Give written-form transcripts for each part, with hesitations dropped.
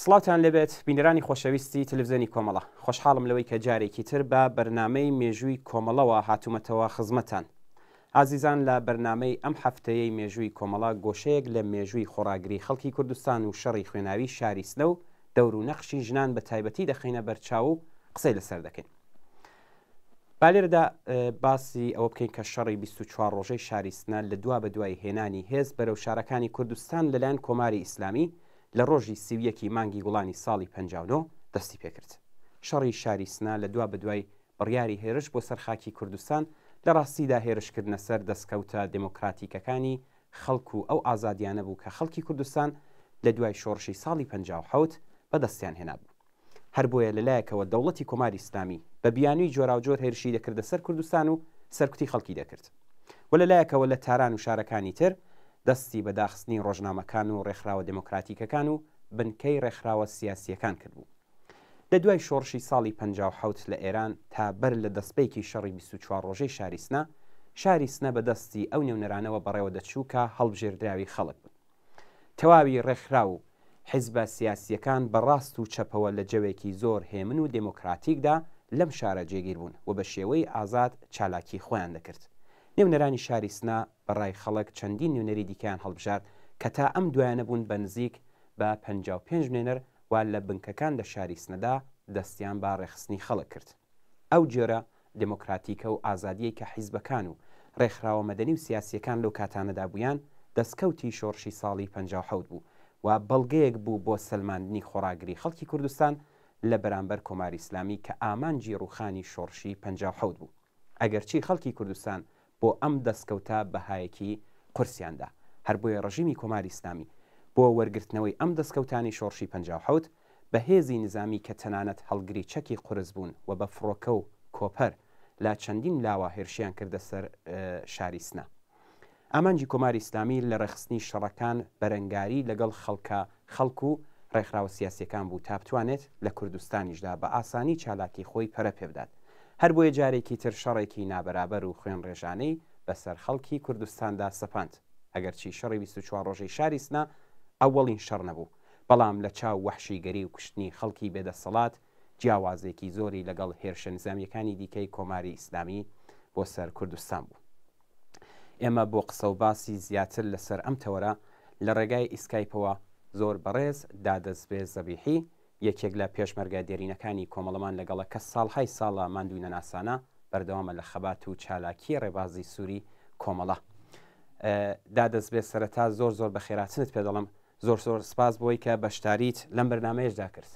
سڵاوتان لێبێت بینەرانی خۆشەویستی تەلەفزیۆنی کۆمەڵە، خۆشحاڵم لەوەی کە جارێکی تر بە بەرنامەی مێژووی کۆمەڵەوە هاتوومەتەوە خزمەتان. ئازیزان لە بەرنامەی ئەم هەفتەیەی مێژووی کۆمەڵە گۆشەیەک لە مێژووی خۆڕاگری خەڵکی کوردستان و شەڕی خوێناوی شاری سنە و دەور و نەخشی ژنان بە تایبەتی دەخەینە بەر چاو و قسەی لەسەر دەکەین. با لێرەدا باسی ئەوە بکەین کە شەڕی 24 ڕۆژەی شاری سنە لە دوا بە دوای هێنانی هێز بەرەو شارەکانی کوردستان لەلایەن کۆماری ئیسلامی لە ڕۆژی 31 مانگی گوڵانی ساڵی 59 دەستی پێکرد. شەڕی شاری سنە لە دوا بە دوای بڕیاری هێرش بۆ سەر خاکی کوردستان لە ڕاستیدا هێرشکردنە سەر دەسکەوتە دێمۆکراتیکەکانی خەڵک و ئەو ئازادیانە بوو کە خەڵکی کوردستان لە دوای شۆڕشی ساڵی 57 بەدەستیان هێنابوو. هەر بۆیە لە لایەکەوە دەوڵەتی کۆماری ئیسلامی بە بیانووی جۆراوجۆر هێرشی دەکردە سەر کوردستان و سەرکوتی خەڵکی دەکرد و لە لایەکەوە لە تاران و شارەکانی تر دەستی بە داخستنی ڕۆژنامەکان و ڕێکخراوە دێمۆکراتیکەکان و بنکەی ڕێکخراوە سیاسییەکان کردبوو. لە دوای شۆڕشی ساڵی 57 لە ئێران تا بەر لە دەسپێکی شەڕی 24 ڕۆژەی شاری سنە، شاری سنە بە دەستی ئەو نوێنەرانەوە بەڕێوە دەچوو کە هەڵبژێردراوی خەڵک بوون. تەواوی ڕێکخراو و حیزبە سیاسییەکان بە ڕاست و چەپەوە لە جەوێکی زۆر هێمن و دێمۆکراتیکدا لەم شارە جێگیر بوون و بە شێوەی ئازاد چالاکیی خۆیان دەکرد. نوێنەرانی شاری سنە بە ڕای خەڵک چەندین نوێنەری دیکەیان هەڵبژارد کە تا ئەم دوایانە بوون بە نزیک بە 55 نوێنەر و لە بنکەکان لە شاری سنەدا دەستیان بە ڕێکخستنی خەڵک کرد. ئەو جۆرە دێمۆکراتیکە و ئازادییەی کە حیزبەکان و ڕێکخراوە مەدەنی و سیاسییەکان لەو کاتانەدا بوویان، دەسکەوتی شۆڕشی ساڵی 57 بوو و بەڵگەیەک بوو بۆ سەلماندنی خۆڕاگری خەڵکی کوردستان لە بەرامبەر کۆماری ئیسلامی کە ئامانجی ڕووخانی شۆڕشی 57 بوو. ئەگەرچی خەڵکی کوردستان بۆ ئەم دەسکەوتە بەهایەکی قورسیان دا. هەر بۆیە ڕژیمی کۆماری ئیسلامی بۆ وەرگرتنەوەی ئەم دەسکەوتانەی شۆڕشی 57 بە هێزی نیزامی کە تەنانەت هەڵگری چەکی قورس بوون و بە فڕۆکە و کۆپەر لە چەندین لاوە هێرشیان کردە سەر شاری سنە. ئامانجی کۆماری ئیسلامی لە ڕێکخستنی شەڕەکان بەرەنگاری لەگەڵ خەڵکە خەڵک و ڕێکخراوە سیاسیەکان بوو تا بتوانێت لە کوردستانیشدا بە ئاسانی چالاکی خۆی پەرە پێبدات. هەربۆیە جارێکی تر شەڕێکی نابەرابەر و خوێنڕێژانەی بەسەر خەڵکی کوردستاندا سەپاند. ئەگەرچی شەڕی 24 ڕۆژەی شاری سنە ئەوەڵین شەڕ نەبوو، بەڵام لە چاو وەحشیگەری و کوشتنی خەڵکی بێدەسەڵات جیاوازێکی زۆری لەگەڵ هێرشە نیزامییەکانی دیکەی کۆماری ئیسلامی بۆ سەر کوردستان بوو. ئێمە بۆ قسە و باسی زیاتر لەسەر ئەم تەوەرە لە ڕێگای ئیسکایپەوە زۆر بەڕێز دادەزبێ زەبیحی یەکێک لە پێشمەرگە دێرینەکانی کۆمەڵەمان لەگەڵە کە ساڵهای ساڵە ماندووینەناسانە بەردەوامە لە خەبات و چالاکی ڕێبازی سووری کۆمەڵە. دادەزبێ سەرەتا زۆر زۆر بەخێرهاتنت پێ دەڵێم. زۆر زۆر سپاس بۆی کە بەشداریت لەم بەرنامەیەشدا کرد.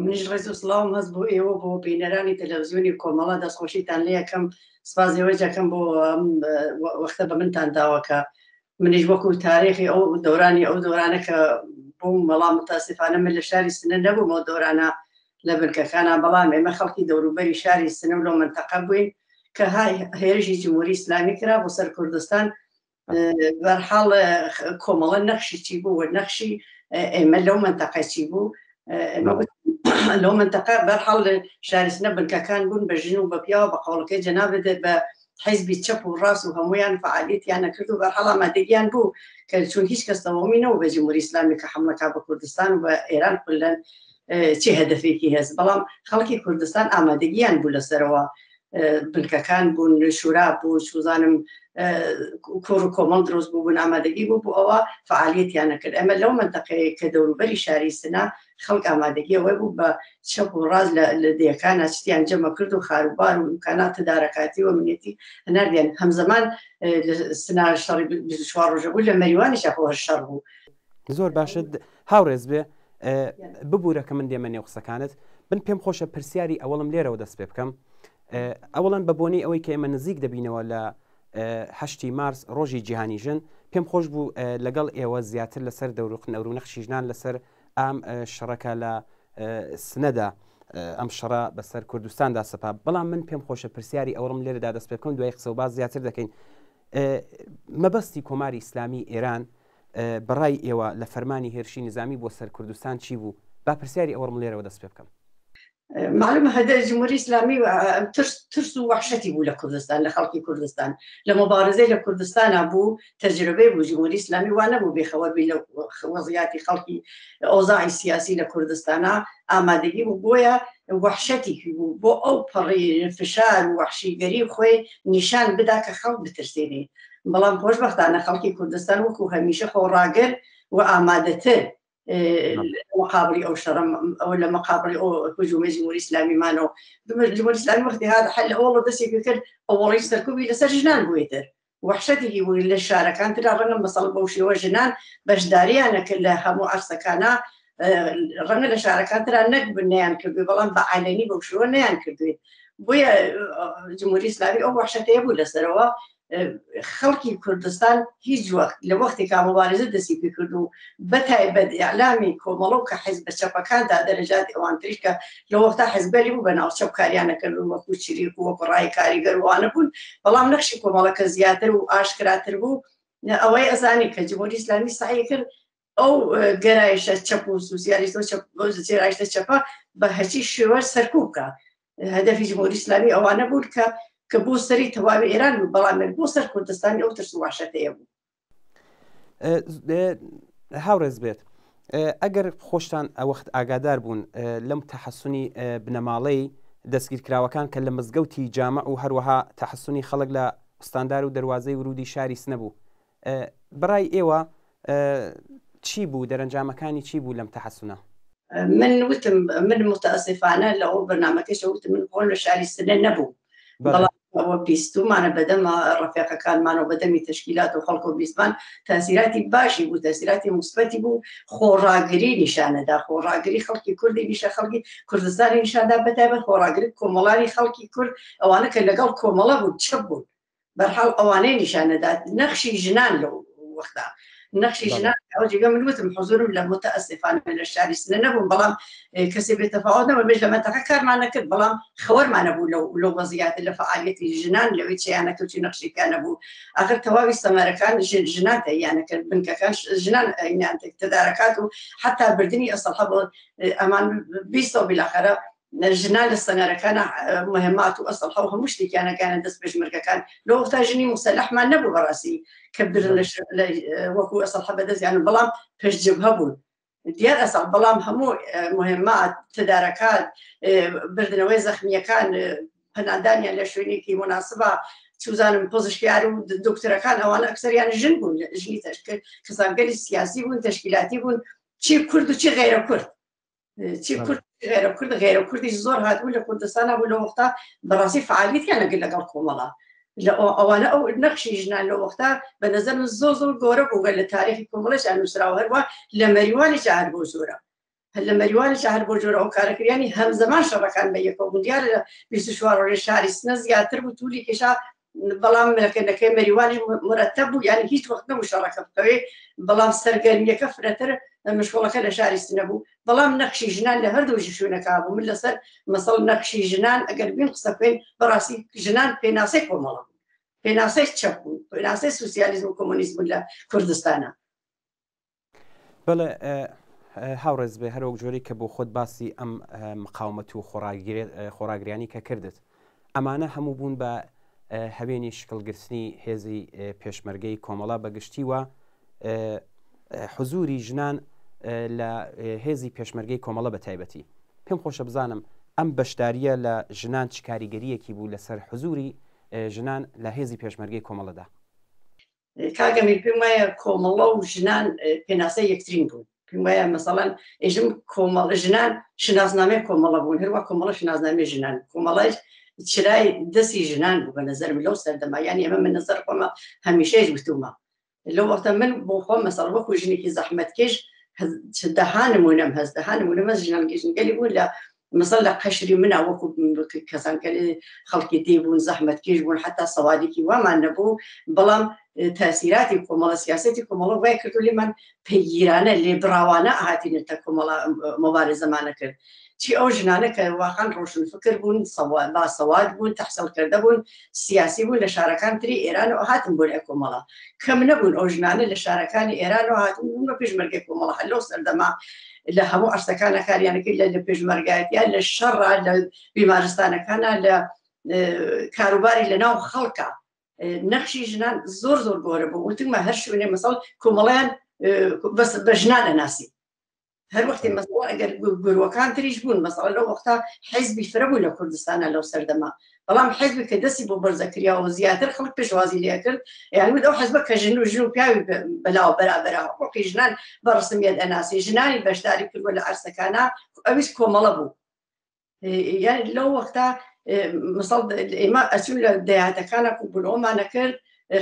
منیش ڕێز و سڵاوم هەست بۆ ئێوە بۆ بینەرانی تەلەڤزیۆنی کۆمەڵە دەستخۆشیتان لێ ئەکەم سپاس ئێوەش ئەکەم بۆ ئەم وەختە بە منتان داوە کە منیش وەکو تاریخی ئەو دەورانی ئەو دەورانە کە بووم بەڵام متاسفانە من لە شاری سنە نەبووم ئەو دەورانە لە بنکەکانە بەڵام ئێمە خەڵکی دەوروبەری شاری سنە و لەو مەنتەقە بووین کە هێرشی جمهوری ئیسلامی کرا بۆ سەر کوردستان بەرحاڵ کۆمەڵە نەخشی چی بوو و نەخشی ئێمە لەو منتەقە چی بوو لەو منتەقە بەرحاڵ لە شارستنە بنکەکان بوون بە ژن و بە پیاوە بە قەوڵەکەی جەنابت بە حیزبی چەپ و ڕاست و هەمویان فعالیتیان نەکرد و بەرحاڵ ئامادەگیان بوو کە چون هیچ کەس تەواومی نەبوو بە جمهوری ئیسلامی کە حملەکە بە کوردستان و بە ئێران کلەن چی هەدەفێکی هەست بەڵام خەڵکی کوردستان ئامادەگیان بوو لەسەرەوە بنکەکان بوون شورا بوو سوزانم کۆڕ و کۆمەڵ دروست بوو بوون ئامادەگی بوو بۆ ئەوە فعالیەتیان نەکرد ئەمە لەو منتەقەیە کە دەوروبەری شاری سنا خەڵک ئامادەگی ئەوەی بوو بە چەپ و ڕاست لە دێکانە شتیان جەمە کرد و خاروبار و ئیمکانات تدارەکاتی و منێتی هەناردیان هەمزەمان لە سنا شەڕی 24 ڕۆژە بوو لە مەریوانیش خۆ هەر شەڕ بوو. زۆر باشە هاوڕێز بێ ببوورە کە من دێمە نێو قسەکانت من پێم خۆشە پرسیاری ئەوەڵم لێرەوە دەست پێ بکەم ئەوەڵەن بە بۆنەی ئەوەی کە ئێمە نزیک دەبینەوە لە هەشتی مارس ڕۆژی جیهانی ژن پێم خۆش بوو لەگەڵ ئێوە زیاتر لەسەر دەوروقن ئەورو نەخشی ژنان لەسەر ئام شەڕەکە لە سنەدا ئەم شەڕە بەسەر کوردستاندا سەپا بەڵام من پێم خۆشە پرسیاری ئەوڕم لێرەدا دەست پێ بکەم دوای قسە و باز زیاتر دەکەین مەبەستی کۆماری ئیسلامی ئێران بەڕای ئێوە لە فەرمانی هێرشی نزامی بۆ سەر کوردستان چی بوو؟ با پرسیاری ئەوەڕم لێرەوە دەست پێ بکەم. معلومە هەدە جمهوری ئیسلامی ترس ترس و وحشەتی بوو لە کوردستان لە خەڵکی کوردستان لە مبارزەی لە کوردستانە بوو تەجربەی بوو جمهوری ئیسلامی وا نەبوو بێخەوەر بی لە وەزیاتی خەڵکی ئۆزاعی سیاسی لە کوردستانە ئامادەگی بوو بۆیە وحشەتی بوو بۆ ئەو پەڕی فشار و وحشیگەری خۆی نیشان بدا کە خەڵک بترسێنێ بەڵام خۆشبەختانە خەڵکی کوردستان وەکو هەمیشە خۆڕاگر و ئامادەتر مقابلی ئەو شەڕە ئەو لە مقابلی ئەو هجومی جمهوری ئیسلامی مانەوە جمهوری ئیسلامی وەختی هات حل ئەوڵ دەستی کرد ئەوڵی سەرکوبی لەسەر ژنان بوویتر وەحشەتێکی بوو لە شارەکان ترا ڕەنگە مەسەڵ بەو شێوە ژنان بەشداریان نەکرد لە هەموو عەرسەکانە ڕەنگە لە شارەکان ترا نەک بنیان کردوێ بەڵام بە عالەنی بەو شێوە نیان کردوێت بۆیە جمهوری ئیسلامی ئەو وەحشەتەیە بوو لەسەرەوە خەڵکی کوردستان هیچ وەخت لە وەختێکا مبارزە دەستی پێ کرد و بەتایبەت ئیعلامی کۆمەڵە و کە حیزبە چەپەکاندا دەرەجات ئەوانتریش کە لە وەختا حیزبگەلی بوو بە ناو چەپ کاریان نەکرد و وەکو چریک و وەکو ڕای کاریگەر وانە بوون بەڵام نەخشی کۆمەڵەکە زیاتر و ئاشکراتر بوو ئەوەی ئەزانی کە جمهوری ئیسلامی سعی کرد ئەو گەرایشە چەپ و سوسیالیست و چەپ گەرایشتە چەپە بە هەرچی شێوە سەرکوب بکە هەدەفی جمهوری ئیسلامی ئەوانە بوون کە کە بۆ سەری تەواوی ئێران بوو بەڵام بۆ سەر کوردستانی ئەو ترس و وحشەتەیە بوو هاوڕێز بێت ئەگەر خۆشتان ئەوەخت ئاگادار بوون لەم تەحسنی بنەماڵەی دەستگیرکراوەکان کە لە مزگەوتی جامع و هەروەها تەحسنی خەڵک لە ئوستاندار و دەروازەی ورودی شاری سنە بوو بەڕای ئێوە چی بوو دەرەنجامەکانی چی بوو لەم تەحەسونە؟ من وتم من متاسفانە لە ئەو بەرنامەکەش وتم من خۆم لە شاری سنە نەبوو بەڵام ئەوە بیستومانە بەدەمە ڕەفێقەکانمانەوە بەدەمی تەشکیلات و خەڵک و بیستمان تاسیراتی باشی بوو تاسیراتی مثبەتی بوو خۆڕاگری نیشانەدا خۆڕاگری خەڵکی کوردی نیشە خەڵکی کوردستانی نیشاندا بەتایبەت خۆڕاگری کۆمەڵانی خەڵکی کورد ئەوانە کە لەگەڵ کۆمەڵە بوو چەپ بوون بەرحاڵ ئەوانەی نیشان نەدات نەخشی ژنان لەو وەختا نەخشی ژنان ئەو جێگە من وتم حزورم لە متأسفانە لە شاری سنە نەبووم بەڵام کەسێ بێ تەفاوت نەبوو مێش لە مەنتەقە کارمان نەکرد بەڵام خەوەرمان نەبوو لەو لەو وەزیاتە لە فعالیەتی ژنان لەوەی چیانە کرد چی نەخشێکیان نەبوو ئاخر تەواوی سەمەرەکان ژنان تەیانە کرد بنکەکان ژنان ئەینان تدارەکات و حتا بردنی ئەسڵحە بۆ ئەمان بیستەوە بالاخرە ژنان لە سەنگەرەکانە مهمات و ئەسڵحە و هەموو شتێکیانەکانە دەست پێشمەرگەکان لە وەختا ژنی مسەلحمان نەبوو بەڕاستی کە برن لە وەکو ئەسڵحە بەدەستیان بەڵام پێش جبهە بوون دیار ئەسڵ بەڵام هەموو مهمات تدارەکات بردنەوەی زەخمیەکان پەنادانیان لە شوێنێکی مناسبە چوزانم پزیشکیار و دکتۆرەکان ئەوانە ئەکسەریان ژن بوون ژنی تەشکرد کەسانگەلی سیاسی بوون تەشکیلاتی بوون چی کورد و چی غیرە کورد چی کورد غێرە کورد غێرە کوردیش زۆر هاتبوو لە کوردستانە بوو لە وەختا بەڕاستی فعالیتیان لەگەل لەگەڵ کۆمەڵە لە ئەوانە ئەو نەخشی ژنان لە وەختا بە نظر من زۆر زۆر گەورە بووگە لە تاریخی کۆمەڵێش نووسراوە هەروە لە مەریوانی هەر بۆ زۆرە هەر لە مەریوانی هەر بۆ جۆرە ئەو کارەکردیانی هەمزەمان شەڕەکان بە یەکەوە بوون دیارە لە 24 ڕۆژی شاری سنە زیاتر بوو تولی کێشا بەڵام ملەکەنەکەی مەریوانی مرەتەب بوو یعنی هیچ وەخت نەبوو شەڕەکە بکەوێ بەڵام سەرگەرمیەکە فرەتر مشکڵەکە لە شاری سنە بوو بەڵام نەخشی ژنان لە هەردوو شوێنەکە بوو من لەسەر مەسەڵ نەخشی ژنان ئەگەر بین قسە بکەین بەڕاستی ژنان پێناسەی کۆمەڵە بوو پێناسەی چەپ بوو پێناسەی سوسیالیزم و کۆمۆنیزم بوو لە کوردستانە بەڵێ هاوڕێ زبێ هەر وەک جۆرەی کە بۆ خۆت باسی ئەم مقاومەت و خۆڕاگریانی کە کردت ئەمانە هەموو بوون بە هەوێنی شکڵگرتنی هێزی پێشمەرگەی کۆمەڵە بە گشتی و حزوری ژنان لە هێزی پێشمەرگەی کۆمەڵە بە تایبەتی پێم خۆشە بزانم ئەم بەشداریە لە ژنان چ کاریگەریەکی بوو لەسەر حزوری ژنان لە هێزی پێشمەرگەی کۆمەڵەدا کاک ئەمیر پێم وایە کۆمەڵە و ژنان پێناسەی یەکترین بوون پێم وایە مەسەڵەن ئێژم کۆمەڵ ژنان شناسنامەی کۆمەڵە بوون هەروە کۆمەڵە شناسنامەی ژنان کۆمەڵەش چرای دەستی ژنان بوو بە نظرم لەو سەردەما یعنی ئەمە من نظر خۆمە هەمیشەیش وتومە لەو وەختە من بۆ خۆم مەسەڵ وەکو ژنێکی زەحمەتکێش دەها نمونەم هەست دەها نمونەم هەست ژنان ژنگەلی بوون لە مەسەل لە قەشری منە وەکو کەسان کە خەڵکی دێ بوون زەحمەتکێش بوون حتا سەوادێکی وامان نەبوو بەڵام تاسیراتی کۆمەڵە سیاستی کۆمەڵە وای کردو لێمان پەیگیرانە لێبراوانە هاتینەتە کۆمەڵە مبارزەمانە کرد چی ئەو ژنانە کە واقعا ڕۆشن فکر بوون با سەواد بوون تەحسەڵ کردە بوون سیاسی بوون لە شارەکان تری ئێرانەوە هاتن بۆ لای کۆمەڵە کەم نەبوون ئەو ژنانە لە شارەکانی ئێرانەوە هاتن بوون بە پێشمەرگەی کۆمەڵە هەر لەو سەردەما. لە هەموو عەرسەکانە کاریانە کرد لە پێشمەرگایەتیا لە شەڕا لە بیمارستانەکانە لە کاروباری لە ناو خەڵکە نەخشی ژنان زۆر زۆر گۆرە بوو وتمە هەر شوێنێ مەسەڵ کۆمەڵیان بەس بە ژنان ئەناسی هەر وەختی مەسەڵە ئەگەر گروەکان تریش بوون مەسەڵە لەو وەختا حیزبی فرە بوو لە کوردستانە لەو سەردەما بەڵام حیزبی کە دەستی بۆ بەرزەکریاوە زیاتر خەڵک پێشوازی لێکرد یان وت ئەو حزبە کە ژن و ژن و پیاوی بەلاوە بەرابەرە حقوقی ژنان بە ڕسمیەت ئەناسی ژنانی بەشداری کردووە لە عەرسەکانە ئەویست کۆمەڵە بوو یان لەو وەختا مسەڵ ئێمە ئەچون لە دەیاتەکانە کوبنەوەمانە کرد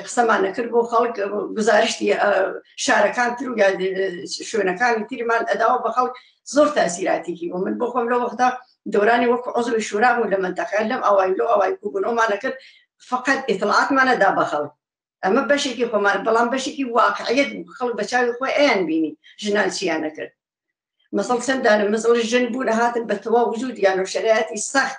قسەمانە کرد بۆ خەڵک گزارشتی شارەکان تر و شوێنەکانی ترمان ئەداوە بە خەڵک زۆر تاسیراتێکی بۆ من بۆ خۆم لەو وەختا دەورانی وەکو عزوی شورا بوو لە منتەقە لەم ئاوای لەو ئاوای کوبنەوەمانە کرد فقط ئیتڵاعاتمانە دا بە خەڵک ئەمە بەشێکی خۆمان بەڵام بەشێکی واقعیت بوو خەڵک بە چاوی خۆی ئەیان بینی ژنان چیانە کرد مەسەڵ چەند دانە مەسەڵ ژن بوون هاتن بە تەواو وجودیان و شەرایەتی سەخت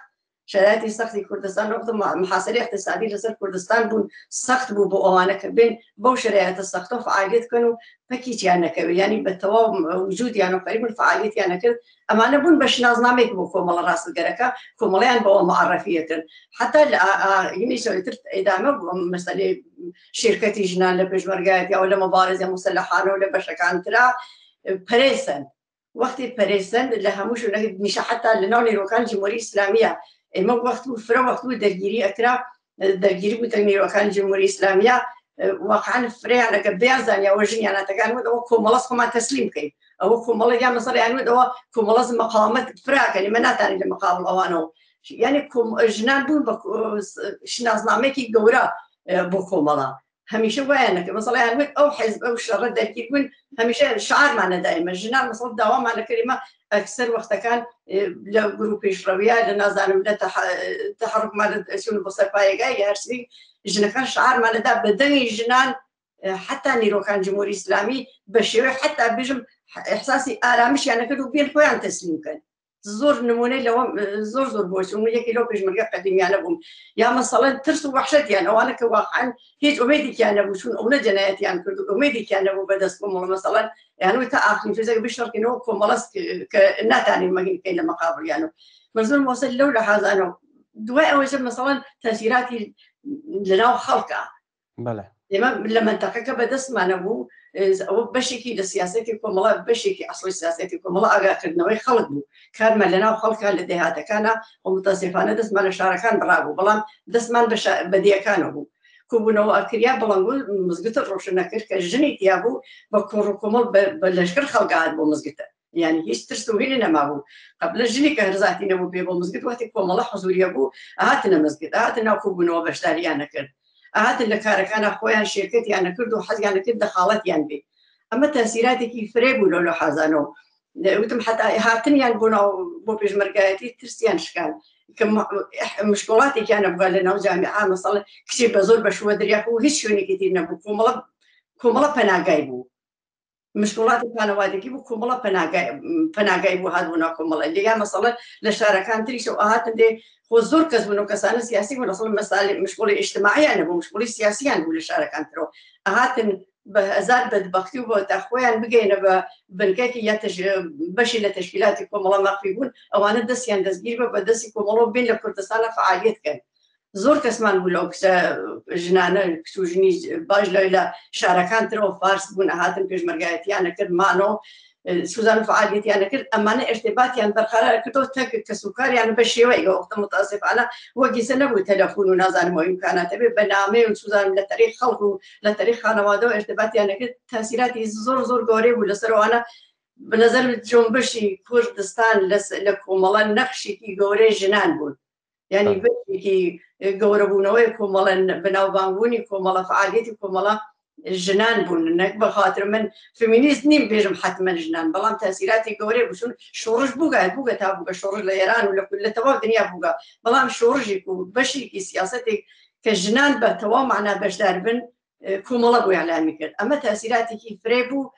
شەرایەتی سەختی کوردستان وەخت محاسرەی اقتصادی لەسەر کوردستان بوون سەخت بوو بۆ ئەوانە کە بێن بەو شەرایەتە سەختە فعالیت بکەن و پەکیچیان نەکەوێت ینی بە تەواو وجودیان و قەریبن فعالیتیان نەکرد ئەمانە بوون بە شنازنامێک بۆ کۆمەڵە ڕاستگەرەکە کۆمەڵیان بەوە معرفیە کرد حتا لە هینی تر ئیدامە بوو مەسەلەی شرکەتی ژنان لە پێشمەرگایەتیەوە لە مەبارزە مسەلحانە و لە بەشەکان ترا پەرەی سەند وەختی پەرەی سەند لە هەموو شوێنەک نیشە حتا لە ناو نیرۆکان جمهوری ئیسلامیە ئێمە وەخت بوو فرە وەخت بوو دەرگیری ئەکرا دەرگیری بوو تەک نیرۆکان جمهوری ئیسلامیە واقعا فرەیان ئەگەر بیان زانیاوە ژنیاناتەکان وت ئەوە کۆمەڵەس خۆمان تەسلیم بکەین ئەوە کۆمەڵە یا مەسەڵیان وت ئەوە کۆمەڵەس مقاومەت فراکەن ئێمە ناتانین لە مقابل ئەوانەوە یعنی ژنان بوون بە شناسنامەیەکی گەورە بۆ کۆمەڵە هەمیشە وایان نەکرد مەسەڵا یان وت ئەو حیزب ئەو شەڕە دەرگیر بوون هەمیشە شعارمان نەدایمە ژنان مەسەڵ داوامان نەکرد ئێمە ئەکسەر وەختەکان لە گروپ پێشڕەویە لە نازانم لە تەحرکمان چون بۆ سەر پایەگای هەرسی ژنەکان شعارمان نەدا بە دەنگی ژنان حتا نیرۆکان جمهوری ئیسلامی بە شێوەی حتا بژم احساسی ئارامشیان نەکرد و بێن خۆیان تەسلیم کەن زۆر نمونەی لەوە زۆر زۆر بۆ چون یەکی لەو پێشمەرگە قەدیمیانە بووم یا مەسەڵەن ترس و وەحشەتیان ئەوانە کە واقعا هیچ ئومێدێکیان نەبوو چون ئەو نە جەنایەتیان کرد و ئومێدێکیان نەبوو بەدەست کۆمەڵە مەسەڵەن یان تا ئاخرین فێزەکە بشەڕکەنەوە کۆمەڵەس کە ناتانین مەگین بکەین لە مەقابریان و مەزۆر مۆسەر لەو لە حازانەوە دوای ئەوەش مەسەڵەن تەسیراتی لەناو خەڵکە بەڵێ. ئێمە لە مەنتەقەکە بەدەستمانە بوو ئەوە بەشێکی لە سیاسەتی کۆمەڵە بەشێکی ئەسڵی سیاسەتی کۆمەڵە ئاگاکردنەوەی خەڵک بوو کارمان لەناو خەڵکە لە دێهاتەکانە و متەسیفانە دەستمان لە شارەکان بڕابوو بەڵام دەستمان بە دێیەکانەوە بوو کۆبوونەوە ئەکریا بڵنگو مزگتە ڕۆشن نەکرد کە ژنی تیا بوو بە کۆڕ و کۆمەڵ بە لەشکر خەڵکات بۆ مزگتە یعنی هیچ ترس و هینی نەمابوو قبل ژنی کە هەرزاتی نەبوو پێ بۆ مزگت وەختی کۆمەڵە حزوریە بوو هاتنە مزگت هاتن ناو کۆبوونەوە بەشداریان نەکرد هاتن لە کارەکانە خۆیان شرکەتیان نەکرد و حەزیان نەکرد دەخاڵەتیان بێ ئەمە تەسیراتێکی فرێ بوو لەو لە حازانەوە وتم حتا هاتنیان بۆ ناو بۆ پێشمەرگایەتی ترسیان شکان کە مشکڵاتێکیان نەبووە لە ناو جامیعە مەسەڵ کچێ بە زۆر بە شووە دریا و هیچ شوێنێکی تر نەبوو کۆمەڵە کۆمەڵە پەناگای بوو مشکڵاتی خانەوادگی بوو کۆمەڵە پەناگای بوو هات بوو ناو کۆمەڵە لێ یا مەسەڵە لە شارەکان تریشەوە ئاهاتن دێ خۆ زۆر کەس بوون و کەسانە سیاسی بوون ئەسڵ مەسالی مشکڵی ئیجتماعیان نەبوو مشکڵی سیاسیان بوو لە شارەکان ترەوە ئەهاتن بە هەزار بەدبەختی و بۆ تا خۆیان بگەینە بە بنکەکی یا بەشی لە تەشکیلاتی کۆمەڵە مەخفی بوون ئەوانە دەستیان دەستگیر بە بە دەستی کۆمەڵەوە بێن لە کوردستانە فعالیت کەن زۆر کەسمان بوو لەو کچە ژنانە کچ و ژنی باش لەوی لە شارەکان ترەوە فارس بوون ئەهاتن پێشمەرگایەتیان نەکرد مانەوە سوزان فعالیتیان نەکرد ئەمانە ارتباطیان بەرقەرار کردەوە تەک کەسوکاریان بە شێوەیەک وەختە متاسفانە وەگیسە نەبوو تەلەفۆن و نازانم ئەو ئیمکاناتە بێ بە نامەی و سوزان لە تەریق خەڵک و لە تەریق خانەوادەوە ارتباطیان نەکرد تاسیراتی زۆر زۆر گەورەی بوو لەسەر ئەوانە بە نظر جۆنبشی کوردستان لە کۆمەڵە نەخشێکی گەورەی ژنان بوون یعنی بەشێکی گەورەبوونەوەی کۆمەڵە بەناوبانگبوونی کۆمەڵە فعالیەتی کۆمەڵە ژنان بوون نەک بە خاطر من فمینیست نیم بێژم حتمما ژنان بەڵام تاسیراتی گەورەی بوون شۆڕش بووگە بووگە تا بووگە شۆڕش لە ئێران و لە تەواو دنیا بووگە بەڵام شۆڕژێک و بەشێکی سیاستێک کە ژنان بە تەواو معنا بەشدار بن کۆمەڵە بۆ ئیعلامی کرد ئەمە تاسیراتێکی فرێ بوو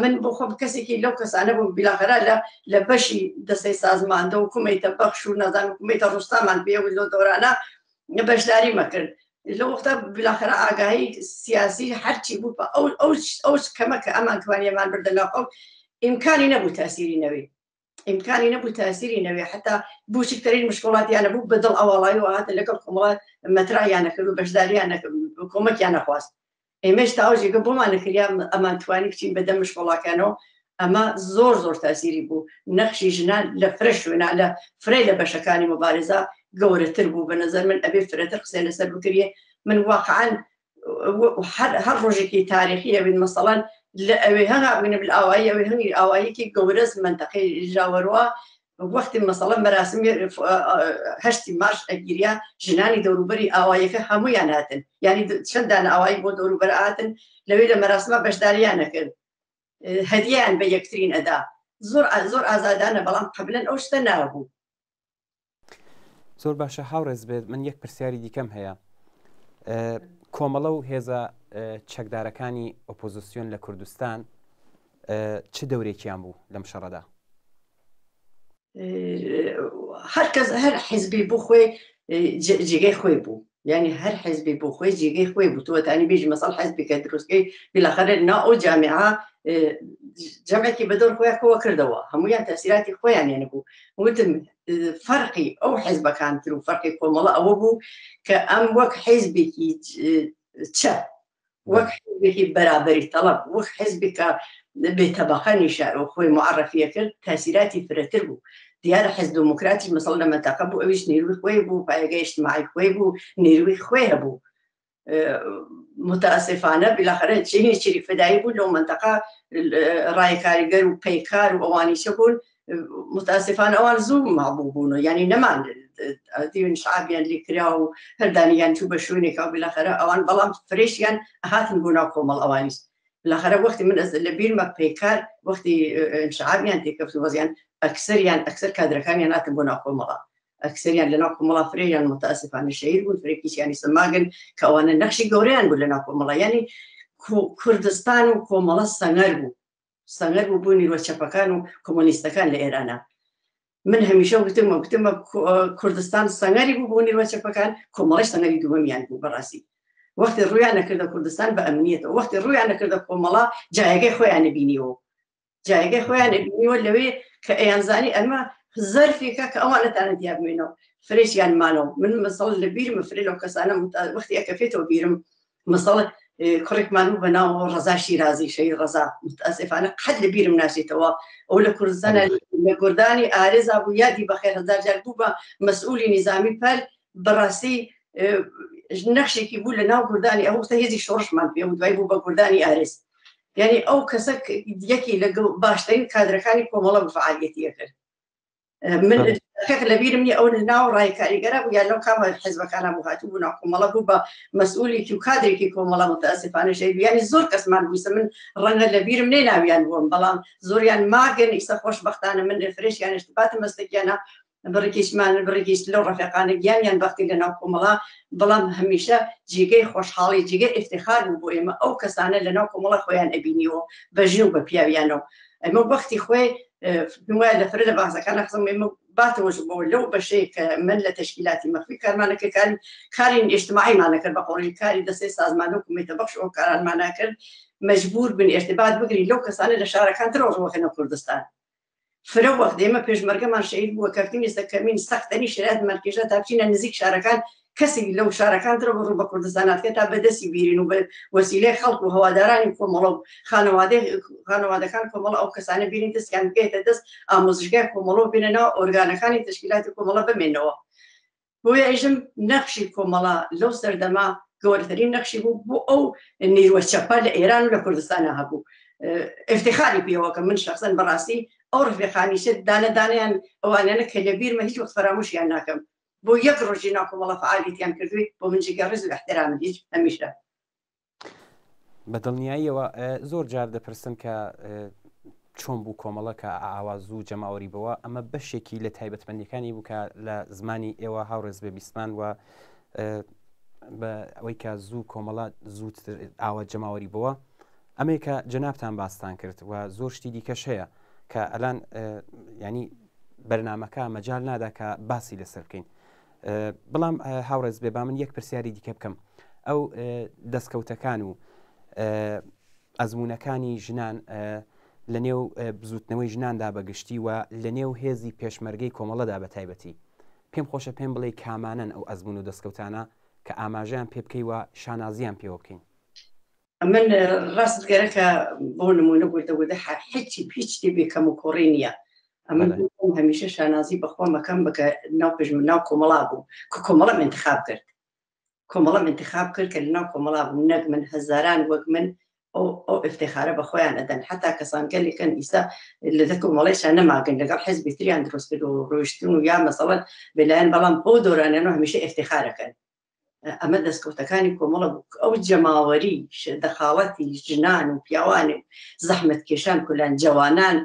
من بۆ خۆم کەسێکی لەو کەسانە بووم بیلاخرا لە لە بەشی دەستەی سازماندە و کومیتە بەخش و نازان کومیتە ڕوستامان پێ و لەو دەورانە بەشداری مەکرد لە وەختە بلاخرا ئاگاهی سیاسی هەرچی بوو ئەو ئەو ئەو کەمە کە ئەمان توانیمان بردە ناو خەڵک. ئیمکانی نەبوو تاسیری نەوێ ئیمکانی نەبوو تاسیری نەوێ حتا بوچکترین مشکڵاتیانە بوو بە دڵ ئەواڵایی و هاتن لەگەڵ کۆمەڵە مەترایانە کرد و بەشداریانە کۆمەکیان نەخواست ئێمەش تا ئەو جێگە بۆمان نەکریا ئەمان توانی بچین بە دەم مشکڵاکانەوە ئەمە زۆر زۆر تاسیری بوو نەخشی ژنان لە فرە شوێنا لە فرەی لە بەشەکانی مبارزە گەورەتر بوو بە نظر من ئەبێ فرەتر قسەی لەسەر بکرێ من واقعا هەر ڕۆژێکی تاریخی ئەوین مەسەڵەن لە ئەوێ هەنا بگنە ئاوایی ئەوێ هەنگی ئاواییەکی گەورەس منتەقەی ژاوەروە وەختی مەسەڵە مەراسمی هەشتی مارش ئەگیریا ژنانی دەوروبەری ئاوایەکە هەمویان هاتن یعنی چەندان ئاوایی بۆ دەوروبەر هاتن لەوێ لە مەراسمە بەشداریان نەکرد هەدیان بە یەکترین ئەدا زۆر زۆر ئازادانە بەڵام قبلەن ئەو شتە نابوو. زۆر باشە هاوڕێز بێت من یەک پرسیاری دیکەم هەیە کۆمەڵە و هێزە چەکدارەکانی ئۆپۆزیسیۆن لە کوردستان چ دەورێکیان بوو لەم شەڕەدا؟ هەر کەس هەر حیزبی بۆ خۆی جێگەی خۆی بوو یعنی هەر حزبی بۆ خۆی جێگەی خۆی بوو تۆ تانی بێژی مەسەڵ حزبی کە دروستکەی بالاخره نا ئەو جامعە جەمعێکی بەدەور خۆیان کۆ کردەوە هەمویان تەسیراتی خۆیان یانە بوو وتم فەرقی ئەو حزبەکان تر و فەرقی کۆمەڵە ئەوە بوو کە ئەم وەک حیزبێکی چەپ وەک حیزبێکی بەرابەری تەڵەب وەک حیزبێک کە بێ تەبەقە نیشان و خۆی معرفیە کرد تاسیراتی فرەتر بوو دیارە حزب دموکراتیش مەسەڵ لە مەنتەقە بوو ئەویش نیروی خۆی بوو پایەگەی اجتماعی خۆی بوو نیروی خۆی هەبوو متاسفانە بالاخره چینی چریک فدایی بوو لەو منتەقە ڕای کاریگەر و پەیکار و ئەوانیشە بوون متاسفانە ئەوان زوو مابوو بوون و یعنی نەمان دیون شعبیان لێ کرا و هەردانیان چوو بە شوێنێکا و بالاخره ئەوان بەڵام فرێشیان هاتن بۆ ناو کۆمەڵ ئەوانیش بالاخره وەختی من ئەز لە بیرمە پەیکار وەختی انشعابیان تێکەفت و وەزیان ئەکسەریان ئەکسەر کادرەکانیان هاتن بۆ ناو کۆمەڵە ئەکسەریان لە ناو کۆمەڵا فرەیان متاسفانە شەهید بوون فرێکیشیانی سەماگن کە ئەوانە نەخشی گەورەیان بوو لە ناو کۆمەڵە یعنی کوردستان و کۆمەڵە سەنگەر بوو سەنگەر بوو بۆ نیروە چەپەکان و کۆمۆنیستەکان لە ئێرانە من هەمیشە وتم وتمە کوردستان سەنگەری بوو بۆ نیروە چەپەکان کۆمەڵی سەنگەری دووەمیان بوو بەڕاستی وەختی ڕویان نەکردە کوردستان بە ئەمنیەتەوە وەختی ڕویان نەکردە کۆمەڵە جایەکەی خۆیان بینیەوە جایەکەی خۆیان بینیوە لەوێ کە ئەیانزانی ئەمە زەرفێکە کە ئەوان نەتانە دیار بمێنەوە فرێشیان مانەوە من مەسەڵ لە بیرمە فرێ لەو کەسانە وەختی ئەکەفێتەوە بیرم مەسەڵ کوڕێکمان بوو بە ناو ڕەزا شیرازی شەهید ڕەزا متاسفانە قەت لە بیرم ناچێتەوە ئەو لە کوردستانە لە گوردانی ئارێزا بوو یادی بەخێر هەزار جار بوو بە مەسئولی نیزامی پەل بەڕاستی نەخشێکی بوو لە ناو گوردانی ئەو وەختە هێزی شۆڕشمان پێ و دوای بوو بە گوردانی ئارێز یعنی ئەو کەسە یەکی لە باشترین کادرەکانی کۆمەڵە بە فعالیەتی کرد من دقیق لە بیرم نییە ئەو ناو ڕای کاریگەرە بوو یا لەو کامە حزبەکانە بوو هاتوو بوو ناو کۆمەڵە بوو بە مەسئولێکی و کادرێکی کۆمەڵە متاسفانە شەهید یعنی زۆر کەسمان بوویسە من ڕەنگە لە بیرم نێ ناویان بووم بەڵام زۆریان ماگەن ئیسە خۆشبەختانە من فرێشیان اشتباتم مەستێکیانە بڕێکیشمان بڕێکیش لەو ڕەفیقانە گیانیان بەختی لە ناو کۆمەڵە بەڵام هەمیشە جێگەی خۆشحاڵی جێگەی ئیفتخار بوو بۆ ئێمە ئەو کەسانە لە ناو کۆمەڵە خۆیان ئەبینیەوە بە ژن و بە پیاویانەوە ئەمە وەختی خۆی پێم وایە لە فرە لە باسەکان خزم ئێمە باتەوەش بۆ لەو بەشەی کە من لە تەشکیلاتی مەخفی کارمانە کرد کاری کاری ئیجتماعیمانە کرد بە قۆڵی کاری دەستەی سازمان و کومیتە بەخش ئەو کارانمانە کرد مەجبور بن ارتباط بگری لەو کەسانە لە شارەکان ترەوە ڕوەکەنە کوردستان فرە وەخت ئێمە پێشمەرگەمان شەهید بووە کەفتینە سەر کەمین سەختەنی شرایط مەرکێشە تا بچینە نزیک شارەکان کەسێک لەو شارەکان ترەوە ڕوو بە کوردستان هاتکە تا بەدەستی بیرین و بە وەسیلەی خەڵک و هەوادارانی کۆمەڵە و خانەوادەی خانەوادەکان کۆمەڵە ئەو کەسانە بینین دەستیان بگەیتە دەست ئامۆزشگای کۆمەڵە و بێنە ناو ئۆرگانەکانی تەشکیلاتی کۆمەڵە بمێنەوە بۆیە ئێژم نەخشی کۆمەڵە لەو سەردەمە گەورەترین نەخشی بوو بۆ ئەو نیروە چەپە لە ئێران و لە کوردستانە هەبوو افتخاری پێوە کە من شخصەن بەڕاستی ئەو ڕفێخانیشە دانە دانیان ئەوانیانە کە لە بیرمە هیچ وەخت فەرامۆشیان ناکەم بۆ یەک ڕۆژی ناو کۆمەڵە فعالیتیان کردووی بۆ من جێگای ڕێز و احترام هیچ هەمیشە. بە دڵنیاییەوە زۆر جار دەپرسن کە چۆن بوو کۆمەڵە کە ئاوا زوو جەماوەری بەوە ئەمە بەشێکی لە تایبەتمەندیەکانی بوو کە لە زمانی ئێوە هاوڕێز بێ بیستمان و بە ئەوەی کە زوو کۆمەڵە زوو ئاوا جەماوەری بووە ئەمەی کە جەنابتان باستان کرد و زۆر شتی دیکەش هەیە کە ئەلان ینی بەرنمەکە مەجال نادا کە باسی لەسەر بکەین بەڵام هاوڕێز بێ با من یەک پرسیاری دیکە بکەم ئەو دەستکەوتەکان و ئەزمونونەکانی ژنان لە نێو بزووتنەوەی ژناندا بە گشتی و لە نێو هێزی پێشمەرگەی کۆمەڵەدا بە تایبەتی. پێم خۆشە پێم بڵێی کامانەن ئەو ئەزموون و دەستکەوتانە کە ئاماژەیان پێ بکەی و شانازییان پێوە بکەین؟ ئەمن ڕاست گەرەکە بۆ نموونە وردە وردە هیچی هیچ شتێ بێ کەم و کۆڕی نییە. ئەمن هەمیشە شانازی بە خۆم ئەکەم بکە ناو پژم ناو کۆمەڵا بوو کە کۆمەڵەم ئینتخاب کرد. کۆمەڵەم ئینتخاب کرد کە لەناو کۆمەڵا بووم نەک من هەزاران وەک من ئەو ئەو ئفتخارە بە خۆیان ئەدەن حتا کەسان گەلێکن ئیستا لە دە کۆمەڵیشا نەماگن لەگەڵ حزبی تریان دروست کرد و ڕۆیشتن و یا مەسەڵەن بەلایەن بەڵام بۆ دۆرانیان و هەمیشە ئفتخارەکەن ئەمە دەستکەوتەکانی کۆمەڵە بوو ئەو جەماوەری دەخاڵەتی ژنان و پیاوان و زەحمەت کێشان کولان جەوانان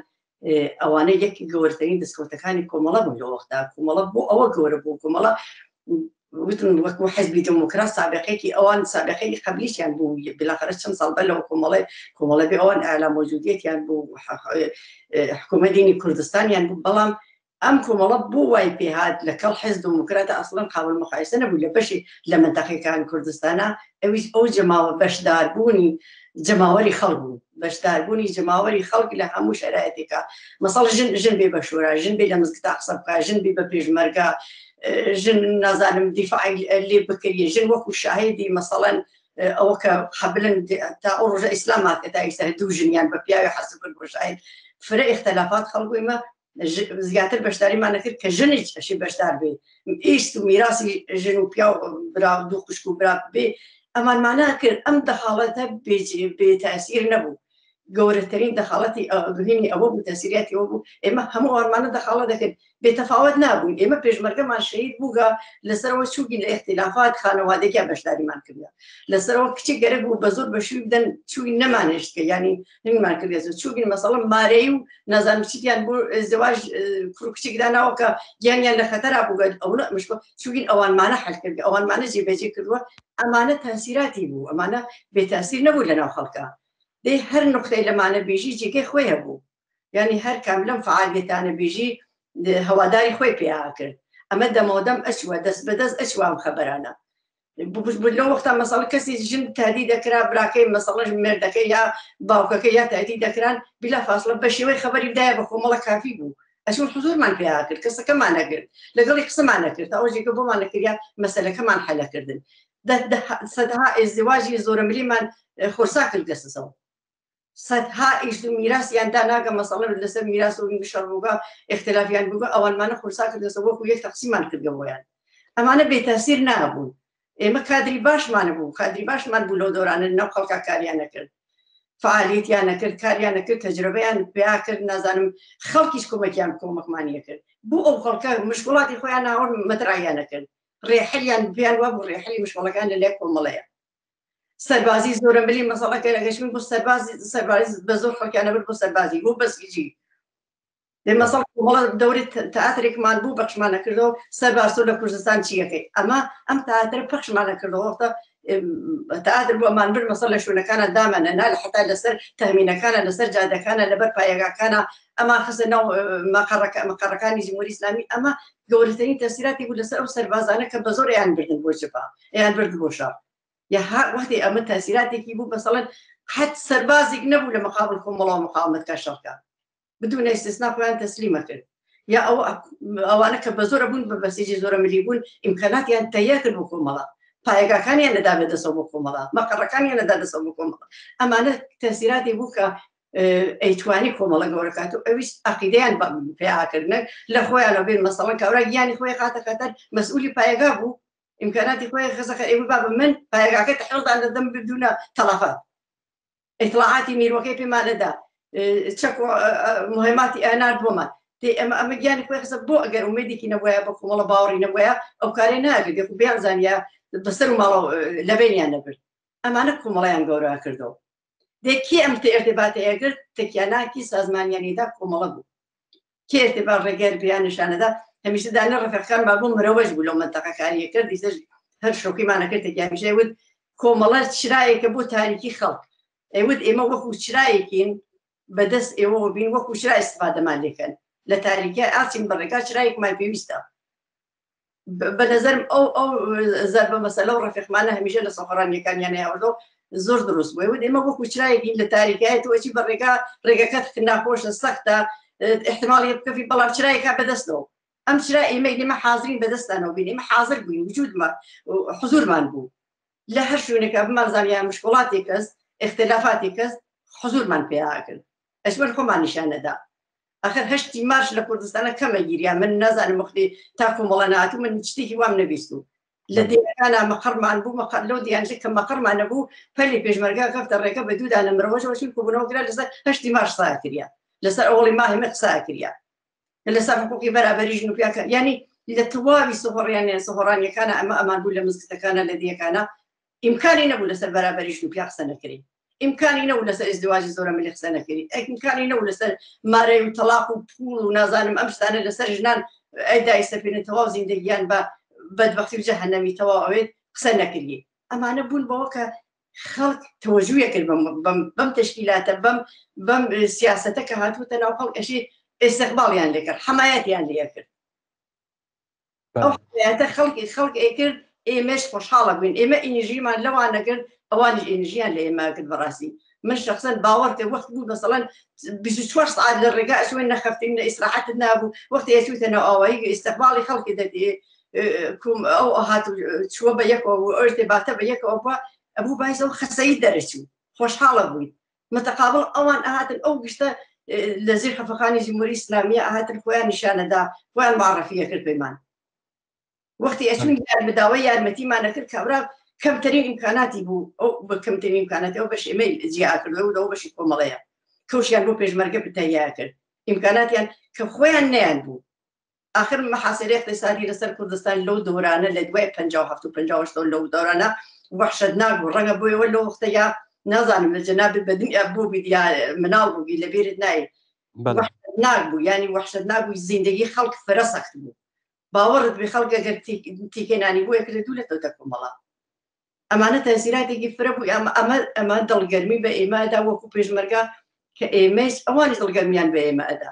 ئەوانە یەکی گەورەترین دەستکەوتەکانی کۆمەڵە بوون لە وەختا کۆمەڵە بۆ ئەوە گەورە بوو کۆمەڵە وتم وەکو حزبی دموکرات سابقێکی ئەوان سابقەی قبلیشیان بوو بلاخرە چەند ساڵ بەر لەوە کۆمەڵی کۆمەڵە بێ ئەوان ئالا مۆجودیەتیان بوو حکوومەت دینی کوردستانیان بوو بەڵام ئەم کۆمەڵە بۆ وای پێهات لە کەڵ حزب دموکراتە ئەسڵەن قابل مقایسە نەبوو لە بەشی لە مەنتەقەکان کوردستانە ئەویش ئەو جەماوە بەشداربوونی جەماوەری خەڵک بوو بەشداربوونی جەماوەری خەڵک لە هەموو شەرایەتێکا مەسەڵ ژن ژن بێ بە شۆرا ژن بێ لە مزگتا قسە بکا ژن بێ بە پێشمەرگە ژن نازانم دیفاعی لێ بکریە ژن وەکو شاهیدی مەسەڵەن ئەوە کە قبلن تا ئەو ڕۆژە ئیسلام هاتێ تا ئیستا دوو ژنیان بە پیاوی حەسب کرد بۆ شاهید فرە ئیختلافات خەڵک ئێمە زیاتر بەشداریمان نەکرد کە ژنیش ئەشی بەشدار بێ ئیست و میراسی ژن و پیاو برا دوو خوشک و برا بێ ئەمانمانە کرد ئەم دەخاڵەتە بێتاسیر نەبوو گەورەترین دەخاڵەتی بهینی ئەوە بوو تەسیریاتی ئەوە بوو ئێمە هەموو ئەوانمانە دەخاڵە دەکرد بێتەفاوت نابووین ئێمە پێشمەرگەمان شەهید بووگە لەسەرەوە چووگین لە ئیختلافات خانەوادەکیان بەشداریمان کردە لەسەرەوە کچی گەرەک بوو بە زۆر بە شووی بدەن چووین نەمانهێشت کە یانی هینمان کردێت چووگین مەسەڵە مارەی و نازانم چیتیان بۆ زواج کوڕ کچێک داناوە کە گیانیان لە خەتەرا بووگە ئەوە مشکۆ چووگین ئەوانمانە حەل کرد ئەوانمانە جێبەجێ کردووە ئەمانە تاسیراتی بوو ئەمانە بێتاسیر نەبوو لەناو خەڵکە دەی هەر نقطەی لەمانە بیژی جێگەی خۆی هەبوو یعنی هەر کام لەم فعالیەتانە بیژی هەواداری خۆی پێیا کرد ئەمە دەمەودەم ئەچوە دەست بەدەست ئەچوە ئەم خەبەرانە لەو وەختا مەسەڵە کەسی ژن تادی دەکرا براکەی مەسەڵەش مێردەکەی یا باوکەکە یا تادی دەکران بلا فاصلە بە شێوەی خەبەری بدایە بە کۆمەڵە کافی بوو ئەچون حزورمان پێیا کرد کەسەکەمان نەگرت لەگەڵی قسەمان نەکرد تا ئەوجێکە بۆمان نەکریا مەسەلەکەمان حەلەکردن سەدها ئێزدواجی زۆرەملیمان خورسا کرد دەسەوە سەدها ئیش و میراسیان داناگە مەسەڵەن لەسەر میراس و شەڕ بووگە ئیختلافیان بووگە ئەوانمانە خورسا کردەسە وەکو یەک تەقسیمان کردگە بۆیان ئەمانە بێتاسیر نابوون ئێمە کادری باشمان بوو کادری باشمان بوو لەو دەورانە ناو خەڵکا کاریان نەکرد فعالیتیان نەکرد کاریان نەکرد تەجربەیان پیا کرد نازانم خەڵکیش کۆمەکیان کۆمەکمانی کرد بۆ ئەو خەڵکە مشکڵاتی خۆیان ناوەن مەترایان نەکرد ڕێحلیان پێیان وابوو ڕێحلی مشکڵەکان لە لای کۆمەڵەیە سەربازی زۆرەملی مەسەڵەکە لەگەشمن بۆ سەربازی سەربازی بە زۆر خەڵکیان نەبرد بۆ سەربازی بۆ بەسیجی دێ مەسەڵ کۆمەڵە دەوری تئاترێکمان بوو بەخشمان نەکردەوە سەرباز تۆ لە کوردستان چیەکەی ئەمە ئەم تئاترە پەخشمان نەکردەوە وەختە تئاتر بۆ ئەمان بر مەسەڵ لە شوێنەکانە دامانە نا لە حتا لەسەر تەمینەکانە لەسەر جادەکانە لەبەر پایەگاکانە ئەمان خستە ناو مەقەڕەکە مەقەڕەکانی جمهوری ئیسلامی ئەمە گەورەترین تەسیراتی بوو لەسەر ئەو سەربازانە کە بە زۆر ئەیان بردن بۆ جبا ئەیان برد بۆ شەڕ یا ها وەختی ئەمە تەسیراتێکی بوو مەسەڵەن حەت سەربازێک نەبوو لە مقابل کۆمەڵا مقاومەت کە شەڕکە بدون استثناء خۆیان تەسلیمە کرد یا ئەو ئەوانە کە بە زۆرە بوون بە بەسیجی زۆرە ملی بوون ئیمکاناتیان تەییا کرد بۆ کۆمەڵە پایگاکانیان نەدا بە دەسەوە بۆ کۆمەڵە مەقەڕەکانیان نەدا دەسەوە بۆ کۆمەڵە ئەمانە تەسیراتی بوو کە ئەیتوانی کۆمەڵە گەورەکات و ئەویش عقیدەیان پێئاکردنە لە خۆیانەوە بێن مەسەڵەن کاورا گیانی خۆی خاتە خەتەر مەسئولی پایگا بوو ئیمکاناتی خۆی خزەخە ئێوە بابە من پایگاکە تحویڵدان دەدەم بدونە تەڵافات ئیتڵاعاتی میرۆکەی پێمان نەدا چەک و مهماتی ئەنارد بۆمان دێ ئەمە ئەمە گیانی خۆی خستە بۆ ئەگەر ئومێدێکی نەبوایە بە کۆمەڵە باوەڕی نەبوایە ئەو کارەی ناکرد دێ خو بیان زانیا بەسەر و ماڵەوە لەبینیان نەبرد ئەمانە کۆمەڵیان گەورە کردەوە دێ کێ ئەم ارتباطە ئەگرت تەکیاناکی سازمانیانیدا کۆمەڵە بوو کێ ارتباط ڕێگەر پێیان نیشانەدا هەمیشە دانە ڕەفیقەکان با بۆ مرەوەش بوو لەو مەنتەقە کاریە کرد دیسەش هەر شۆکیمانە کرد تەکیا هەمیشە وت کۆمەڵە چرایەکە بۆ تاریکی خەڵک ئەیوت ئێمە وەکو چرایەکین بەدەست ئێوەوە بین وەکو چرا ئیستفادەمان لێکەن لە تاریکە ئاچین بە ڕێگا چرایەکمان پێویستە بە نظرم ئەو ئەو زەربە مەسەلە و ڕەفیقمانە هەمیشە لە سەفەڕانیەکانیان هاوردەوە. زۆر دروست بوو وت ئێمە وەکو چرایەکین لە تاریکایە تۆ ئەچی بە ڕێگا ڕێگەکەت ناخۆشە سەختە احتمالی بکەفی بەڵام چرایەکە بەدەستەوە ئەم چرا ئێمە ئێمە حاضرین بەدەستانەوە بین ئێمە حاضر بووین وجودمان حزورمان بوو لە هەر شوێنێکە بمانزانیا مشکڵاتی کەس اختلافاتی کەس حزورمان پێیا کرد ئەشمەر خۆمان نیشان نەدا ئەخر هەشتی مارش لە کوردستانە کەمە گیریا من نازانم وەختی تا کۆمەڵە ناتوو من شتێکی وام نەبیست و لە دێرەکانا مەقەڕمان بوو مەقەر لەو دیانجە کە مەقەڕمان نەبوو پەلی پێشمەرگە کەفتە ڕێگە بە دوو دانە مرەوەشەوە چون کۆبوونەوە کرا لەسەر هەشتی مارش سا کریا لەسەر ئەوڵی ماهی قسا کریا لەسەر حقوقی بەرابەری ژن و پیاکە یعنی لە تەواوی سهۆڕیانە سهۆڕانیەکانە ئەمە ئەمان بوو لە مزگەتەکانە لە دیەکانە ئیمکانی نەبوو لەسەر بەرابەری ژن و پیا قسە نەکرێ ئیمکانی نەبوو لەسەر ئیزدواجی زۆرە ملی قسە نەکرێ ئیمکانی نەبوو لەسەر مارەی و تەلاق و پوڵ و نازانم ئەم شتانە لەسەر ژنان ئەی دایسەپێنن تەواو زیندەگیان بە بەدبەختی و جەهەنەمی تەواو ئەوێت قسە نەکردی ئەمانە بوون بەوە کە خەڵک تەوەجویە کرد بەم بەم تەشکیلاتە بەم بەم سیاستە کە هاتووتە ناو خەڵک ئەشی ئێستقباڵیان لێکرد حەمایەتیان لێکرد ئەو حەمایەتە خەڵکی خەڵک ئەیکرد ئێمەش خۆشحاڵە بووین ئێمە ئینژیمان لەوان نەکرد ئەوانیش ئینژیان لە ئێمە کرد بەڕاستی من شخصا باوەڕ کە وەخت بوو مەسەڵەن 24 ساعت لە ڕێگا ئەچوین نەخەفتین نە ئیسراحەتت نابوو وەختی ئەچوویتە ناو ئاوایی ئیستقباڵی خەڵکی دەدی کوم ئەو هات چووە بە یەکەوە و ئەرتباتە بە یەکەوە بووە ئەبوو بایس ئەو خەسەی دەرەچوو خۆشحاڵە بوویت متقابل ئەوان ئەهاتن ئەو گشتە لە زیر خەفەقانی جمهوری ئیسلامیە ئەهاتن خۆیان نیشانەدا خۆیان معرفیە کرد پەیمان وەختی ئەچوین یارمەداوای یارمەتیمان نەکرد کابرا کەمترین ئیمکاناتی بوو ئەو بە کەمترین ئیمکاناتی ئەو بەش ئێمەی جیا کرد ئەو ئەو بەشی کۆمەڵەیە کەوشیان بۆ پێشمەرگە بتەیا کرد ئیمکاناتیان کە خۆیان نیان بوو ئاخر محاسرەی اقتصادی لەسەر کوردستان لەو دەورانە لە دوای 57 و 58 لەو دەورانە وەحشەتناک بوو ڕەنگە بۆیەوە لەو وەختە یا نازانم لە جەنابت بە دنیا بوو بیت یا مناڵ بووی لە بیرت نایە وەحشەتناک بوو یعنی وەحشەتناک بوو زیندگی خەڵک فرە سەخت بوو باوەڕت بێ خەڵک ئەگەر تیکەی نانی بووە کرد دوو لە تەوتە کۆمەڵە ئەمانە تەسیراتێکی فرە بوو ئەمە ئەمە ئەمە دڵگەرمی بە ئێمە ئەدا وەکو پێشمەرگە کە ئێمەش ئەوانی دڵگەرمیان بە ئێمە ئەدا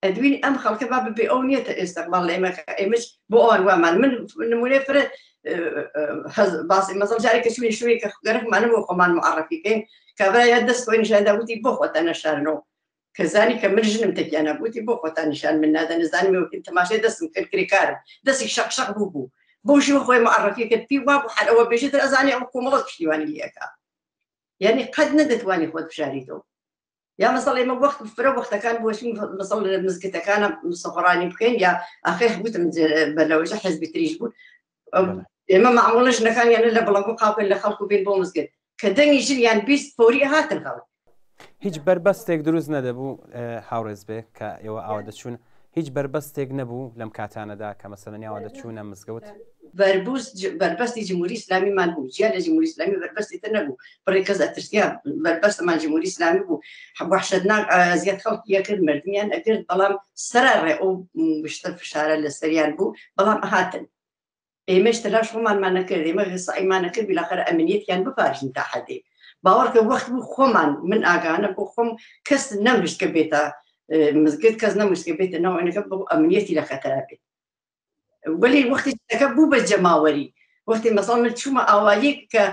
ئەدوین ئەم خەڵکە با ببێ ئەو نیەتە ئێستەقباڵ لە ئێمە ئێمەش بۆ ئەوان وامان من نمونەی فرە باسی مەسەڵ جارێک کە چوینە شوێ کە گەرەکمانە بۆ خۆمان معرفی کەین کابرا یا دەست خۆی نیشاندا وتی بۆ خۆتان نەشارنەوە کە زانی کە من ژنم تەکیانە وتی بۆ خۆتان نیشان من نادەن زانیم تەماشای دەستم کرد کرێکارم دەستی شەق شەق بوو بوو بۆ شێوە خۆی معرفی کرد پێی وابوو هەر ئەوە بێژێتر ئەزانێ ئەو کۆمەڵە پشتیوانی لێ ئەکا یعنی قەت نەدەتوانی خۆت بشاریتەوە یا مەسەڵ ئێمە وەخت فرە وەختەکان بۆچین مەسەڵ لە مزگەتەکانە سەفرانی بکەین یا ئاخر وتم بەلەوەژە حزبی تریش بوو ئێمە معموڵە ژنەکانیان لە بڵنگۆ قاپن لە خەڵک و بین بۆ مزگەت کە دەنگی ژنیان 20 فۆری هاتن خەڵک هیچ بەربەستێک دروست نەدەبوو هاوڕێز بێ کە ئێوە ئاوا دەچوون هیچ بەربەستێک نەبوو لەم کاتانەدا کە مەسەلەن ئاوا دەچوونە مزگەوت؟ بەربوست بەربەستی جمهوری ئیسلامیمان بوو جیا لە جمهوری ئیسلامی بەربەستی تر نەبوو بڕێک کەس ئەترسیا بەربەستمان جمهوری ئیسلامی بوو وەحشەتناک ئەزیەت خەڵکی ئەکرد مردمیان ئەکرد بەڵام سەرەڕێ ئەو شتە فشارە لەسەریان بوو بەڵام ئەهاتن ئێمەش تەلاش خۆمانمان نەکرد ئێمە سەعیمان نەکرد بالاخرە ئەمنیەتیان بپارێزین تا حەدێ باوەڕکە وەخت بوو خۆمان من ئاگانە بۆ خۆم کەس نەمهشت کە بێتە مزگەوت کەس نەمشت کە بێتە ناو ئەنەکە بۆ ئەمنیەتی لە خەتەرا بێت وەلی وەختی شتەکە بوو بە جەماوەری وەختی مەسەڵ من چوومە ئاواییەک کە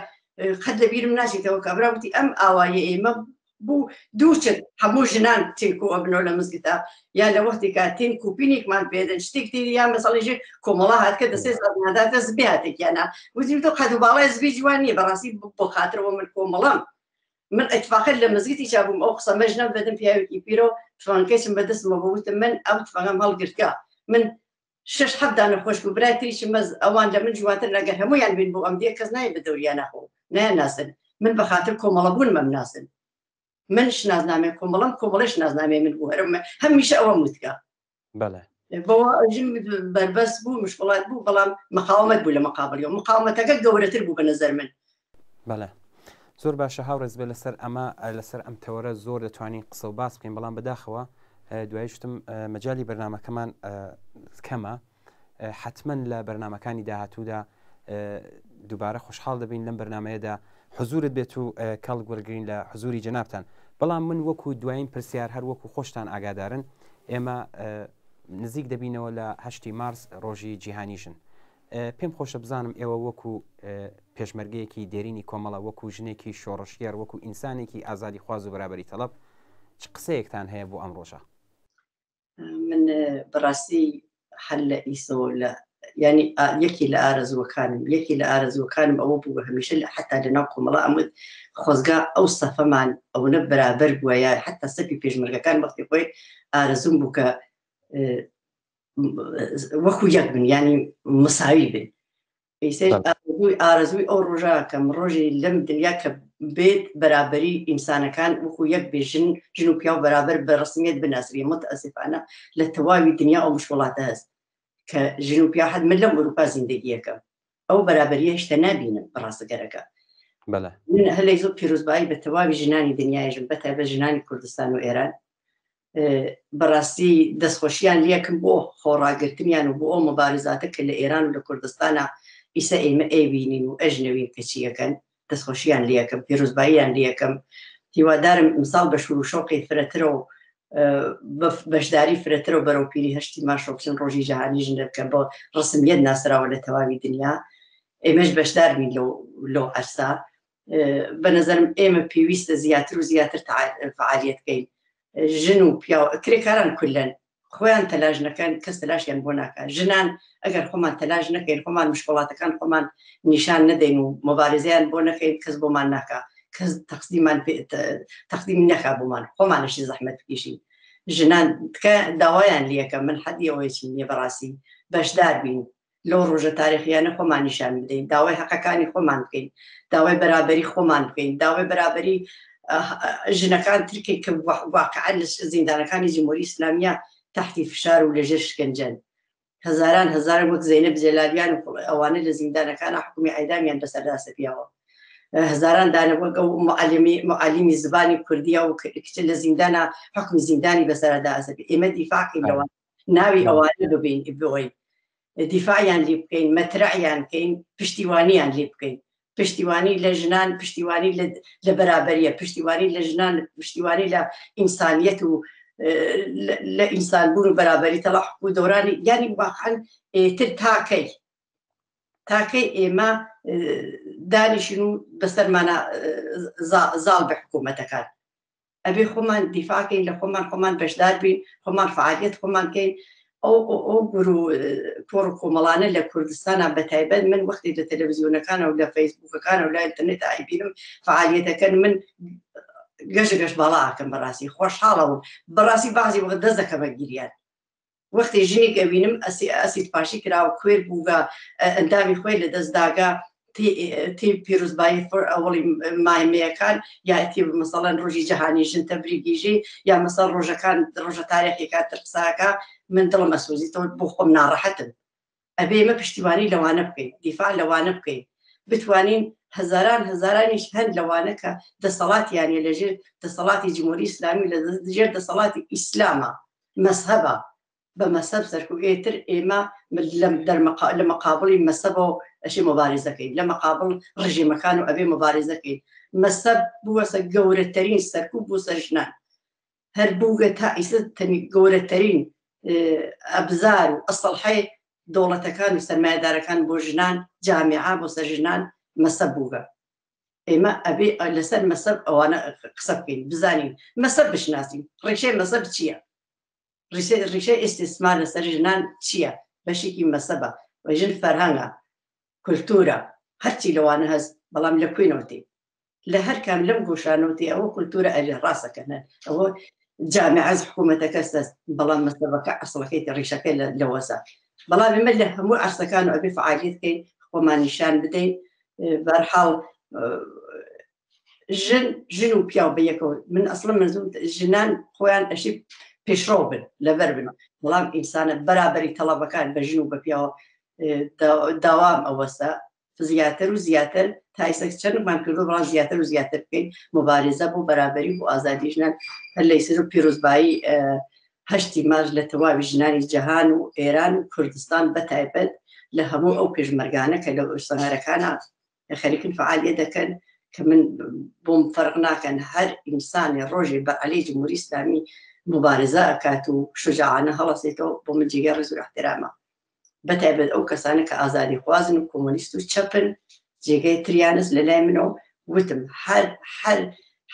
قەت لە بیرم ناچێتەوە کابرا وتی ئەم ئاوایە ئێمە بوو دوو چت هەموو ژنان تین کۆ ئەبنەوە لە مزگەتا یا لە وەختێکا تین کوپینێکمان پێدەن شتێک تێری یا مەسەڵێژێ کۆمەڵە هاتکە دەسێ ناداتە زبێ هاتێکیانە وتی تۆ قەد و باڵای زبی جوان نییە بەڕاستی بۆ خاترەوە من کۆمەڵەم من ئیتفاقەن لە مزگەتی چا بووم ئەو قسە مەژنەم بەدەم پیاوێکی پیرەوە تفەنگەکەیشم بەدەستمەوە بوو وتم من ئەو تفەنگەم هەڵگرتگە من شەش حەفت دانە خۆشک و برای تریشم بەس ئەوان لە من جوانترن ئەگەر هەموویان بین بۆ ئەم دێ کەس نایە بە دەوریانا خۆ نایانناسن من بە خاتر کۆمەڵە بوونم ئەمناسن من شناسنامەی کۆمەڵەم کۆمەڵەی شناسنامەی من بوو هەرم هەمیشە ئەوەم وتگە. بەڵێ. بەوە ژن بەربەست بوو مشکڵات بوو بەڵام مقاومەت بوو لە مقابلیەوە مقاومەتەکە گەورەتر بوو بە نەزەر من. بەڵێ زۆر باشە هاوڕێز بێ لەسەر ئەمە لەسەر ئەم تەوەرە زۆر دەتوانین قسە و باس بکەین بەڵام بەداخەوە دوایی شتم مەجای بەرنمەکەمان کەمە حتمما لە بەرنمەکانی داهاتوودا دووبارە خۆشحاڵ دەبین لەم بەرنمەیەدا حزورت بێت و کەڵک وەرگین لە حزوری جەنابتان بەڵام من وەکو دوایین پرسیار هەر وەکو خۆشتان ئاگادارن ئێمە نزیک دەبینەوە لە هەشتی مارس ڕۆژی جیهانی ژن. پێم خۆشە بزانم ئێوە وەکو پێشمەرگەیەکی دێرینی کۆمەڵە، وەکو ژنێکی شۆڕشگێڕ، وەکو ئینسانێکی ئازادیخواز و بەرابەری تەڵەب چ قسەیەکتان هەیە بۆ ئەم ڕۆژە؟ من بەڕاستی هەر لە ئیسەوە لە ینی یەکی لە ئارەزووەکانم یەکی لە ئارەزووەکانم ئەوە بوو هەمیشە لە حتا لە ناو کۆمەڵە ئەمت خۆزگا ئەو سەفەمان ئەوەنە بەرابەر بووە یا حتا سەفی پێشمەرگەکان وەختی خۆی ئارەزوم بوو کە وەکو یەک بن ینی مساوی بن ئارەزووی ئارەزووی ئەو ڕۆژەکەم ڕۆژی لەم دنیا کە بێت بەرابری ئینسانەکان وەکو یەک بێ ژن ژن و پیاو بەرابەر بە ڕسمیت بناسری متەسیفانە لە تەواوی دنیا ئەو مشکڵاتە هەست کە ژن و پیاو حد من لەم ئەوروپا زیندگیەکەم ئەو بەرابریە هێشتا نابینم بەڕاستگەرەکە من هەلەی زۆر پیرۆزبایی بە تەواوی ژنانی دنیایژم بە تایبەت ژنانی کوردستان و ئێران بەڕاستی دەستخۆشیان لەکم بۆ خۆڕاگرتنیان و بۆ ئەو مبارزاتە کە لە ئێران و لە کوردستانە ئیسە ئێمە ئەیبینین و ئەژنەوین کە چیەکەن دەستخۆشیان لەکەم پیرۆزباییان لەکەم هیوادارم ئیمساڵ بە شور و شەوقی فرەترە و بەشداری فرەترە و بەرەو پیری هەشتی مارس بچن ڕۆژی جیهانی ژن بکەن بۆ ڕسمیت ناسراوە لە تەواوی دنیا ئێمەش بەشدار بین لەو لەو عەرسە بە نظرم ئێمە پێویستە زیاتر و زیاتر فعالیت بکەین ژن و پیاو کرێکاران کولەن خۆیان تەلاش نەکەن کەس تەلاشیان بۆ ناکە ژنان ئەگەر خۆمان تەلاش نەکەین خۆمان مشکڵاتەکان خۆمان نیشان نەدەین و مبارزیان بۆ نەکەین کەس بۆمان ناکە کەس تەقدیمان تەقدیم نەکا بۆمان خۆمانشی زەحمەت بکێشین ژنان تکە داوایان لەکە من حەدی ئەوەی چی نییە بەڕاستی بەشدار بین لەو ڕۆژە تاریخیانە خۆمان نیشان بدەین داوای حەقەکانی خۆمان بکەین داوای بەرابەری خۆمان بکەین داوای بەرابەری ژنەکان ترکەی کە واقعا لە زیندانەکانی جمهوری ئیسلامیە تحتی فشار و لەژێر شکەنجەن هەزاران هەزار وەک زەینەب جەلالیان و ئەوانە لە زیندانەکانە حکومی ئەعدامیان بەسەردا سەپیاوە هەزاران دانە وەک ئەو معلمی معلمی زبانی کوردیە و کچ لە زیندانە حکمی زیندانی بەسەردا ئەسەپی ئێمە دیفاعی لەوان ناوی ئەوانە ببین بۆی دیفاعیان لێ بکەین مەترعیان بکەین پشتیوانیان لێ بکەین پشتیوانی لە ژنان پشتیوانی لە بەرابەریە پشتیوانی لە ژنان پشتیوانی لە ئینسانیەت و لە ئینسان بوون و بەرابەری تەڵح و دەورانی یانی واقعا ئێتر تاکەی تاکەی ئێمە دانیشین و بەسەرمانە زاڵ بە حکوومەتەکان ئەبێ خۆمان دیفاع کەین لە خۆمان خۆمان بەشدار بین خۆمان فعالیت خۆمان کەین ئەو ئەو گرو کۆڕ و کۆمەڵانە لە کوردستانە بە تایبەت من وەختی لە تەلەڤزیۆنەکان و لە فەیسبوکەکان و لە ئینتەرنێت ئایبینم فعالیەتەکەن من گەش گەش باڵا ئەکەم بەڕاستی خۆشحاڵەوە بەڕاستی بەعزی وەخت دەست دەکەمە گریان وەختی ژنیک ئەوینم ئەسید پاشی کراوە کوێر بووگە ئەندامی خۆی لە دەست داگە تی پیرۆزبایی فۆر ئەوڵی مایمەیەکان یا تی مەسەڵەن ڕۆژی جەهانی ژن تەبریگیژی یا مەسەڵ ڕۆژەکان ڕۆژە تاریخیەکان تر قساکە من دڵم ئەسۆزیتەوە بۆ خۆم ناڕەحەتم ئەبێ ئێمە پشتیوانی لەوانە بکەین دیفاع لەوانە بکەین بتوانین هەزاران هەزارانیش هەن لەوانە کە دەسەڵاتیانە لەژێر دەسەڵاتی جمهوری ئیسلامی لە ژێر دەسەڵاتی ئیسلامە مەزهەبە بە مەزهەب سەرکو ئێتر ئێمە لە مەقابڵی مەزهەبەوە ئەشێ مبارزەکەین لە مەقابڵ ڕژێمەکان و ئەبێ مبارزەکەین مەزهەب بووەسە گەورەترین سەرکوب بوو سەر ژنان هەر بووگە تا ئیسە گەورەترین ئەبزار و ئەسڵحەی دەوڵەتەکان و سەرمایەدارەکان بۆ ژنان جامیعە بۆ سەر ژنان مەسەب بووگە ئێمە ئەبێ لەسەر مەسەب ئەوانە قسە بکەین بزانین مەسەب بشناسین ڕیشەی مەسەب چییە ڕیشەی ئیستیسمار لەسەر ژنان چییە بەشێکی مەسەبە و ژن فەرهەنگە کولتورە هەرچی لەوانە هەست بەڵام لە کوێنەوە تێ لە هەر کام لەم گۆشانەوە تێ ئەوە کولتورە ئەرێ ڕاستەکەنە ئەوە جامعەز حکوومەتەکە سەست بەڵام مەسەبەکە ئەسڵەکەی ڕیشەکەی لەوەسە بەڵام ئێمە لە هەموو عەرسەکان و ئەبێ فعالیت بکەین خۆمان نیشان بدەین بەرحاڵ ژن ژن و پیاو بە یەکەوە من ئەسڵە منزوم ژنان خۆیان ئەشی پێشڕەو بن لەبەر بن بەڵام ئینسانە بەرابەری تەڵەبەکان بە ژن و بە پیاوە داوام ئەوەسە زیاتر و زیاتر تا ئیسە چەندمان کردو بەڵام زیاتر و زیاتر بکەین مبارزە بۆ بەرابەری بۆ ئازادی ژنان هەر لە ئیسە و پیرۆزبایی هەشتی مارس لە تەواوی ژنانی جەهان و ئێران و کوردستان بە تایبەت لە هەموو ئەو پێشمەرگانە کە لە سەنگەرەکانە خەریکن فعالیە دەکەن کە من بۆم فەرق ناکەن هەر ئینسانێ ڕۆژێ بە عەلەی جمهوری ئیسلامی مبارزە ئەکات و شجاعانە هەڵەسێتەوە بۆ من جێگای ڕێز و ئیحترامە. بەتایبەت ئەو کەسانە کە ئازادی خوازن و کۆمۆنیست و چەپن جێگەی تریانس لە لای منەوە وتم هەر هەر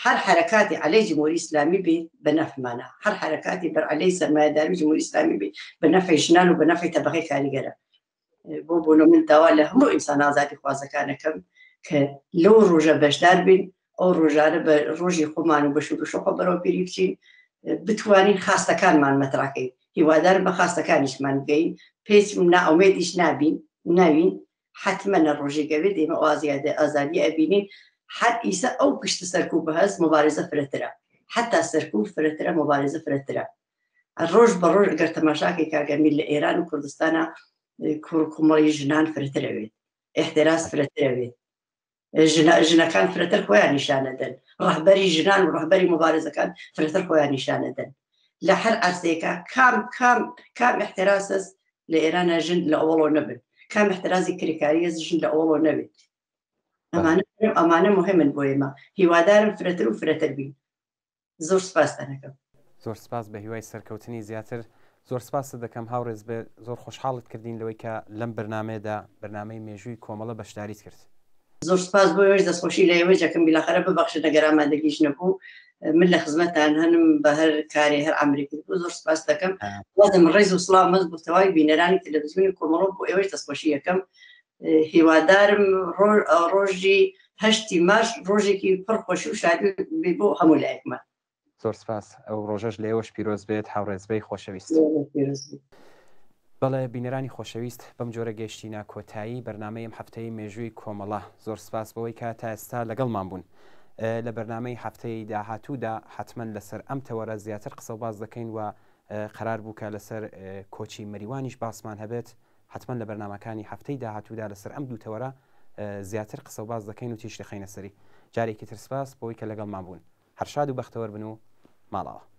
هەر حرەکاتی عەلەی جمهوری ئیسلامی بێ بە نەفمانە هەر حرەکاتی بەر عەلەی سەرمایەداری جمهوری ئیسلامی بێ بە نەفعی ژنان و بە نەفعی تەبەقەی کاریگەرە بۆ بۆنە من داوا لە هەموو ئینسان ئازادی خوازەکانەکەم کە لەو ڕۆژە بەشدار بین ئەو ڕۆژانە بە ڕۆژی خۆمان و بەش و بەشۆخە بەرەو پیری بچین بتوانین خاستەکانمان مەتراکەین هیوادارم بە خاستەکانیشمان بگەین پێچ نائومێدیش نابین ناوین حتمما لە ڕۆژێک ئەبێت ئێمە ئازیادە ئازادی ئەبینین هەر ئیسە ئەو پشت سەرکوب هەست مبارزە فرەترە حتا سەرکوب فرەترە مبارزە فرەترە ڕۆژ بە ڕۆژ گەر تەماشاکەی کاگەمیر لە ئێران و کوردستانە کوڕ کومەڵی ژنان فرەترەوێت احتراز فرەترەوێت ژنەکان فرەتر خۆیان نیشانەدەن ڕەهبەری ژنان و ڕەهبەری مبارزەکان فرەتر خۆیان نیشانەدەن لە هەر عەرزێکە کام کام کام احتراسەس لە ئێرانە ژن لە ئەوڵۆ نەبن کام احترازی کرێکاریە ژن لە ئەوڵۆ نەبێت ئەمانە ئەمانە مهمن بۆ ئێمە هیوادارم فرەتر و فرەتر بین زۆر سپاستان ئەکەم. زۆر سپاس بە هیوای سەرکەوتنی زیاتر. زۆر سپاست دەکەم هاوڕێ زبێر زۆر خۆشحاڵت کردین لەوەی کە لەم بەرنامەیەدا بەرنامەی مێژووی کۆمەڵە بەشداریت کرد. زۆر سپاس بۆ ئێوەش دەستخۆشی لە ئێوەش دەکەم بیلاخەرە ببەخشن ئەگەر ئامادەگیش نەبوو من لە خزمەتتان هەنم بە هەر کارێ هەر ئەمرێکی بوو زۆر سپاس دەکەم وازم ڕێز و سڵاو مەز بۆ تەواوی بینەرانی تەلەڤیزیۆنی کۆمەڵە بۆ ئێوەش دەستخۆشی یەکەم هیوادارم ڕۆژی هەشتی مارس ڕۆژێکی پڕ خۆشی و شادی بێ بۆ هەموو لایەکمان. زۆر سپاس ئەو ڕۆژەش لە ئێوەش پیرۆز بێت هاوڕێزبەی خۆشەویست. بەڵێ بینەرانی خۆشەویست بەم جۆرە گەیشتینە کۆتایی بەرنامەی ئەم هەفتەی مێژووی کۆمەڵە زۆر سپاس بەوەی کە تا ئێستا لەگەڵمان بوون لە بەرنامەی هەفتەی داهاتوودا حتمما لەسەر ئەم تەوەرە زیاتر قسە و باس دەکەین و قەرار بوو کە لەسەر کۆچی مەریوانیش باسمان هەبێت حەتمەن لە بەرنامەکانی هەفتەی داهاتوودا لەسەر ئەم دوو تەوەرە زیاتر قسە و باس دەکەین و تیشک دەخەینە سەری. جارێکی تر سپاس بۆی کە لەگەڵمان بوون. هەر شاد و بەختەوەر بن و ماڵاوا.